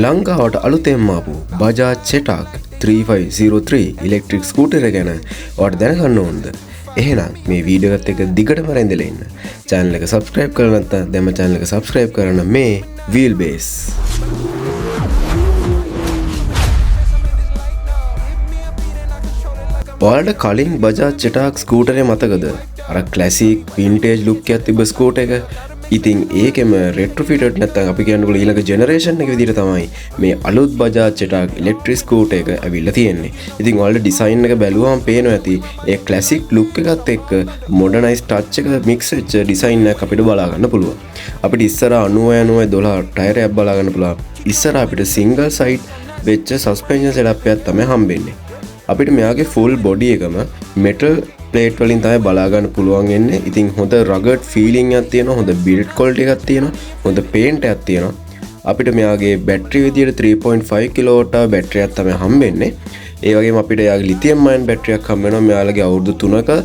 ලංකාවට අලුතෙන්ම ආපු Bajaj Chetak 3503 electric scooter එක ගැන ඔයාලට දැනගන්න ඕනද? එහෙනම් මේ වීඩියෝ එකත් එක්ක දිගටම රැඳිලා ඉන්න. චැනල් එක සබ්ස්ක්‍රයිබ් කරලා නැත්නම් දැන්ම චැනල් එක සබ්ස්ක්‍රයිබ් කරන්න. මේ වීල් බේස්. ඔයාලට කලින් Bajaj Chetak ස්කූටරේ මතකද? අර ක්ලාසික් වින්ටේජ් ලුක් එකක් තිබ්බ ස්කූටර් එක. ඉතින් ඒකෙම රෙට්‍රොෆිටඩ් නැත්නම් අපි කියන්නකො ඊළඟ ජෙනරේෂන් එක විදිහට තමයි මේ අලුත් Bajaj Chetak electric scooter එක ඇවිල්ලා තියෙන්නේ. ඉතින් ඔයාලට ඩිසයින් එක බැලුවම පේනවා ඇති ඒ ක්ලාසික් ලුක් එකත් එක්ක මොඩර්නයිස් ටච් එක මික්ස් වෙච්ච ඩිසයින් එකක් අපිට බලා ගන්න පුළුවන්. අපිට ඉස්සර 90 90 12 ටයර් එකක් බලා ගන්න පුළුවන්. ඉස්සර අපිට සිංගල් සයිඩ් වෙච්ච සස්පෙන්ෂන් සෙටප් එකක් තමයි හම්බෙන්නේ. අපිට මෙයාගේ ෆුල් බොඩි එකම මෙටල් ප්ලේට් වලින් තමයි බලා ගන්න පුළුවන් වෙන්නේ. ඉතින් හොඳ රගඩ් ෆීලිං එකක් තියෙනවා, හොඳ බිල්ඩ් ක්වොලිටි එකක් තියෙනවා, හොඳ පේන්ට් එකක් තියෙනවා. අපිට මෙයාගේ බැටරි විදියට 3.5 කිලෝවොට් අවර් බැටරියක් තමයි හම්බෙන්නේ. ඒ වගේම අපිට එයාගේ ලිතියම් අයන් බැටරියක් හම්බ වෙනවා මෙයාලගේ අවුරුදු 3ක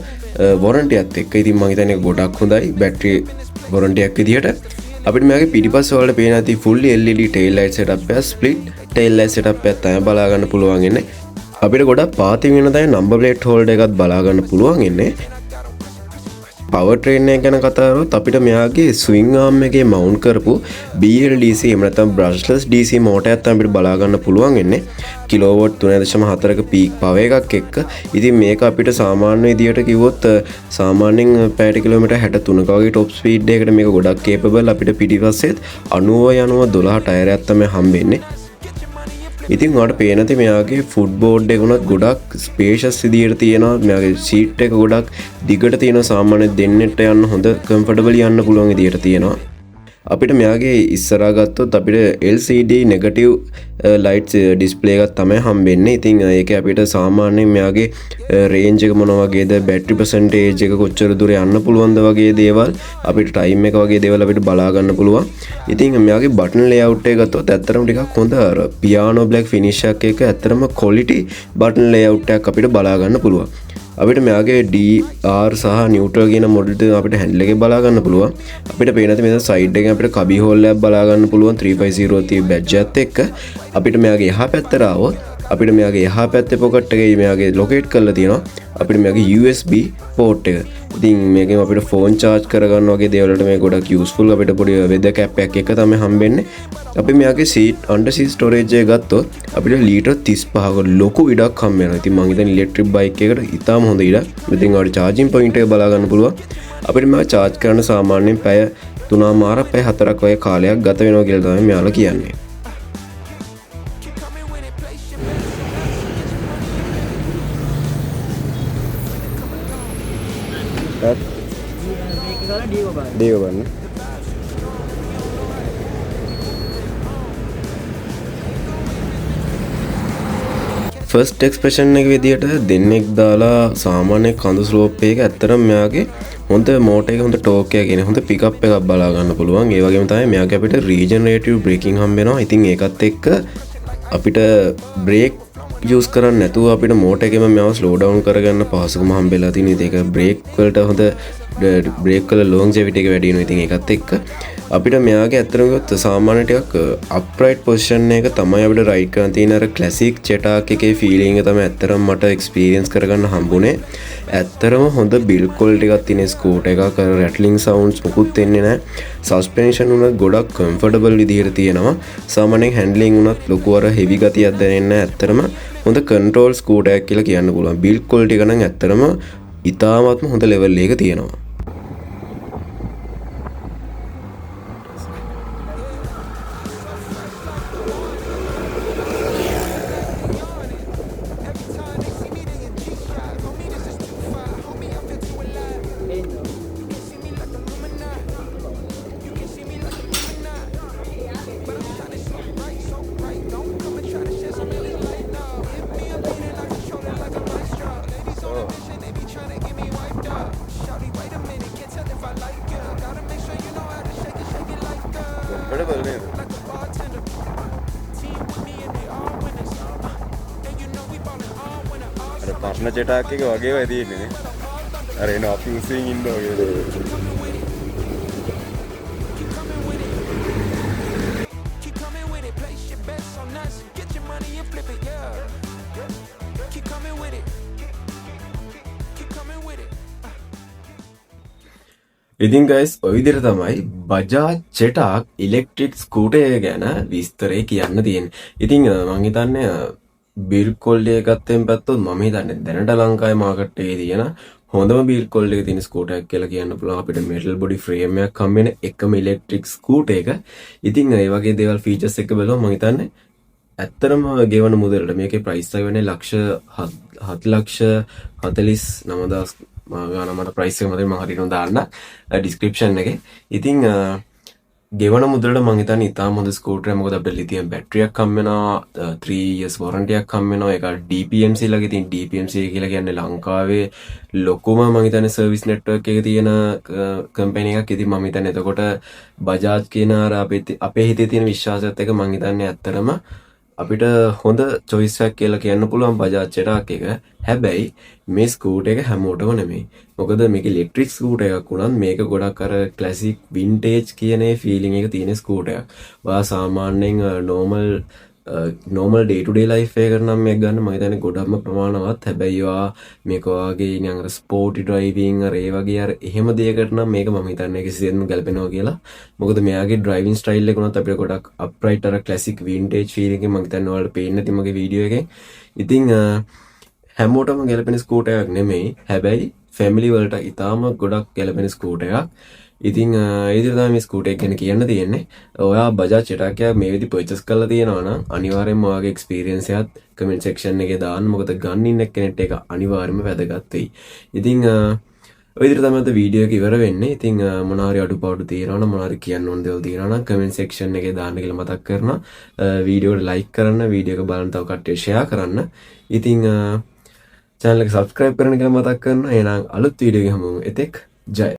වොරන්ටියත් එක්ක. ඉතින් මං හිතන්නේ ඒක ගොඩක් හොඳයි බැටරි වොරන්ටියක් විදියට. අපිට මෙයාගේ පිටිපස්ස වලට පේන ඇති full LED tail light setup එක, ස්ප්ලිට් ටේල් ලයිට් සෙටප් එකක් තමයි බලා ගන්න පුළුවන් වෙන්නේ. අපිට ගොඩක් පාතින් වෙන තමයි නම්බර් ප්ලේට් හෝල්ඩර් එකත් බලා ගන්න පුළුවන් ඉන්නේ. පවර් ට්‍රේන් එක ගැන කතා කරොත් අපිට මෙයාගේ ස්විං ආර්ම් එකේ මවුන්ට් කරපු BLDC එහෙම නැත්නම් බ්‍රෂ්ලස් DC motor එකක් තමයි අපිට බලා ගන්න පුළුවන් වෙන්නේ. කිලෝවොට් 3.4ක පීක් පවර් එකක් එක්ක. ඉතින් මේක අපිට සාමාන්‍ය විදියට කිව්වොත් සාමාන්‍යයෙන් පැයට කිලෝමීටර් 63ක වගේ ටොප් ස්පීඩ් එකකට මේක ගොඩක් කේපබල්. අපිට පිටිපස්සෙත් 90 90 12 ටයර් එකක් තමයි හම්බෙන්නේ. ඉතින් ඔයාලට පේන ඇති මෙයාගේ ෆුට් බෝඩ් එක උනත් ගොඩක් ස්පේෂස් විදියට තියෙනවා. මෙයාගේ සීට් එක ගොඩක් දිගට තියෙනවා. සාමාන්‍ය දෙන්නෙක්ට යන්න හොඳ කම්ෆර්ටබල් යන්න පුළුවන් විදියට තියෙනවා. අපිට මෙයාගේ ඉස්සරහා ගත්තොත් අපිට LCD negative lights display එකක් තමයි හම්බෙන්නේ. ඉතින් ඒක අපිට සාමාන්‍යයෙන් මෙයාගේ රේන්ජ් එක මොන වගේද, බැටරි පර්සන්ටේජ් එක කොච්චර දුර යන්න පුළුවන්ද වගේ දේවල් අපිට ටයිම් එක වගේ දේවල් අපිට බලා ගන්න පුළුවන්. ඉතින් මෙයාගේ බටන් ලේඅවුට් එක ගත්තොත් ඇත්තටම ටිකක් හොඳ අර පියානෝ බ්ලැක් ෆිනිෂ් එකක් එක්ක ඇත්තටම ක්වොලිටි බටන් ලේඅවුට් එකක් අපිට බලා ගන්න පුළුවන්. අපිට මෙයාගේ DR සහ නියුට්‍රල් කියන මොඩල් දෙක අපිට හැන්ඩල් එකේ බලා ගන්න පුළුවන්. අපිට පේන ඇති මෙතන සයිඩ් එකෙන් අපිට කබි හෝල් එකක් බලා ගන්න පුළුවන් 3503 බැජ් එකත් එක්ක. අපිට මෙයාගේ එහා පැත්තට ආවොත් අපිට මෙයාගේ එහා පැත්තේ පොකට් එකේ මෙයාගේ ලොකේට් කරලා තියෙනවා අපිට මෙයාගේ USB port එක. ඉතින් මේකෙන් අපිට ෆෝන් චාර්ජ් කරගන්න වගේ දේවල් වලට මේ ගොඩක් යූස්ෆුල්. අපිට පොඩි වෙදර් කැප් එකක් එක තමයි හම්බෙන්නේ. අපි මෙයාගේ සීට් අන්ඩර් සීට් ස්ටෝරේජ් එක ගත්තොත් අපිට ලීටර් 35ක ලොකු ඉඩක් හම්බ වෙනවා. ඉතින් මං හිතන්නේ ඉලෙක්ට්‍රික් බයික් එකකට ඉතාම හොඳ ඉඩක්. ඉතින් ඔයාලට චාර්ජින් පොයින්ට් එක බලා ගන්න පුළුවන්. අපිට මේවා චාර්ජ් කරන්න සාමාන්‍යයෙන් පැය තුනමාරක් පැය හතරක් වගේ කාලයක් ගත වෙනවා කියලා තමයි මෙයාලා කියන්නේ. ඩීගෝ බලන්න. ෆස්ට් එක්ස්ප්‍රෙෂන් එක විදියට දෙන්නෙක් දාලා සාමාන්‍ය කඳු ස්ලෝප් එක ඇත්තටම මෙයාගේ හොඳ මෝටර් එක හොඳ ටෝක් එකක් එන හොඳ පිකප් එකක් බලා ගන්න පුළුවන්. ඒ වගේම තමයි මෙයාගේ අපිට රීජනරේටිව් බ්‍රේකින් හම්බ වෙනවා. ඉතින් ඒකත් එක්ක අපිට බ්‍රේක් යූස් කරන්න නැතුව අපිට මෝටර් එකෙම මෙයාව ස්ලෝ ඩවුන් කරගන්න පහසුකම හම්බෙලා තියෙන. ඉතින් ඒක බ්‍රේක් වලට හොඳ බ්‍රේක් වල ලොන්ජෙවිටි එක වැඩි වෙනවා. ඉතින් ඒකත් එක්ක අපිට මෙයාගේ ඇත්තටම කිව්වොත් සාමාන්‍ය ටිකක් අප්රයිට් පොසිෂන් එක තමයි අපිට රයිඩ් කරන්න තියෙන අර ක්ලාසික් චෙටාක් එකේ ෆීලිං එක තමයි ඇත්තටම මට එක්ස්පීරියන්ස් කරගන්න හම්බුනේ. ඇත්තටම හොඳ බිල්ඩ් ක්වොලිටි එකක් තියෙන ස්කූටර් එකක්. අර රැට්ලිං සවුන්ඩ්ස් මොකුත් එන්නේ නැහැ. සස්පෙන්ෂන් උනත් ගොඩක් කම්ෆර්ටබල් විදිහට තියෙනවා. සාමාන්‍යයෙන් හැන්ඩ්ලිං උනත් ලොකු අර හෙවි ගතියක් දැනෙන්නේ නැහැ. ඇත්තටම හොඳ කන්ට්‍රෝල් ස්කූටර් එකක් කියලා කියන්න පුළුවන්. බිල්ඩ් ක්වොලිටි එක නම් ඇත්තටම ඉතාමත්ම හොඳ ලෙවල් එකක තියෙනවා. කම්ෆර්ටබල් නේද? අර පරණ චෙටාක් එක වගේමයි තියෙන්නේ නේ. අර එන අපි උසින් ඉන්න වගේ. ඉතින් ගයිස්, ඔය විදිහට තමයි බජාජ් චෙටාක් ඉලෙක්ට්‍රික් ස්කූටර් එක ගැන විස්තරේ කියන්න තියෙන්නේ. ඉතින් මං හිතන්නේ බිල්ඩ් ක්වොලිටි එකත් එක්ක ගත්තොත් මම හිතන්නේ දැනට ලංකාවේ මාකට් එකේ තියෙන හොඳම බිල්ඩ් ක්වොලිටි එක තියෙන ස්කූටර් එකක් කියලා කියන්න පුළුවන්. අපිට මෙටල් බොඩි ෆ්‍රේම් එකක් හම්බ වෙන එකම ඉලෙක්ට්‍රික් ස්කූටර් එක. ඉතින් ඒ වගේ දේවල් ෆීචර්ස් එක්ක බැලුවම මං හිතන්නේ ඇත්තටම ගෙවන මුදලට මේකේ ප්‍රයිස් එක වෙන්නේ 7,49,000 ගාන. මට ප්‍රයිස් එක මතකයි, මම හරියටම දාන්න ඩිස්ක්‍රිප්ෂන් එකේ. ඉතින් ගෙවන මුදලට මං හිතන්නේ ඉතාම හොඳ ස්කූටර් එකක්. මොකද අපිට ලිතියම් බැටරියක් හම්බ වෙනවා, 3 years warranty එකක් හම්බ වෙනවා. ඒක DPMC ළඟ. ඉතින් DPMC කියලා කියන්නේ ලංකාවේ ලොකුම මං හිතන්නේ සර්විස් නෙට්වර්ක් එක තියෙන කම්පැනි එකක්. ඉතින් මම හිතන්නේ එතකොට බජාජ් කියන අර අපේ අපේ හිතේ තියෙන විශ්වාසයත් එක්ක මං හිතන්නේ ඇත්තටම අපිට හොඳ චොයිස් එකක් කියලා කියන්න පුළුවන් බජාජ් චෙටාක් එක. හැබැයි මේ ස්කූටර් එක හැමෝටම නෙමෙයි. මොකද මේක ඉලෙක්ට්‍රික් ස්කූටර් එකක් වුණත් මේක ගොඩක් අර ක්ලාසික් වින්ටේජ් කියන ඒ ෆීලිං එක තියෙන ස්කූටර් එකක්. ඔයා සාමාන්‍යයෙන් නෝමල් නෝමල් ඩේ ටු ඩේ ලයිෆ් එකකට නම් මේක ගන්න මම හිතන්නේ ගොඩක්ම ප්‍රමාණවත්. හැබැයි ඔයා මේක ඔයාගේ නිකන් අර ස්පෝටි ඩ්‍රයිවිං අර ඒ වගේ අර එහෙම දෙයකට නම් මේක මම හිතන්නේ කිසිසේත්ම ගැලපෙනවා කියලා. මොකද මෙයාගේ ඩ්‍රයිවිං ස්ටයිල් එක උනත් අපිට ගොඩක් අප්රයිට් අර ක්ලාසික් වින්ටේජ් ෆීලිං එක මම හිතන්නේ ඔයාලට පේන්නේ නැති මගේ වීඩියෝ එකෙන්. ඉතින් හැමෝටම ගැලපෙන ස්කූටර් එකක් නෙමෙයි. හැබැයි ෆැමිලි වලට ඉතාම ගොඩක් ගැලපෙන ස්කූටර් එකක්. ඉතින් ඒ විදිහට තමයි මේ ස්කූටර් එක ගැන කියන්න තියෙන්නේ. ඔයා බජාජ් චෙටාක් එකක් මේ විදිහ පර්චේස් කරලා තියෙනවා නම් අනිවාර්යෙන්ම ඔයාගේ එක්ස්පීරියන්ස් එකත් කමෙන්ට් සෙක්ෂන් එකේ දාන්න. මොකද ගන්න ඉන්න කෙනෙක්ට ඒක අනිවාර්යයෙන්ම වැදගත් වෙයි. ඉතින් ඔය විදිහට තමයි අද වීඩියෝ එක ඉවර වෙන්නේ. ඉතින් මොන හරි අඩුපාඩු තියෙනවා නම්, මොන හරි කියන්න ඕන දේවල් තියෙනවා නම් කමෙන්ට් සෙක්ෂන් එකේ දාන්න කියලා මතක් කරනවා. වීඩියෝ එකට ලයික් කරන්න, වීඩියෝ එක බලන තව කට්ටිය ෂෙයා කරන්න. ඉතින් චැනල් එක සබ්ස්ක්‍රයිබ් කරන්න කියලා මතක් කරනවා. එහෙනම් අලුත් වීඩියෝ එකකින් හමු වෙමු. එතෙක් ජය.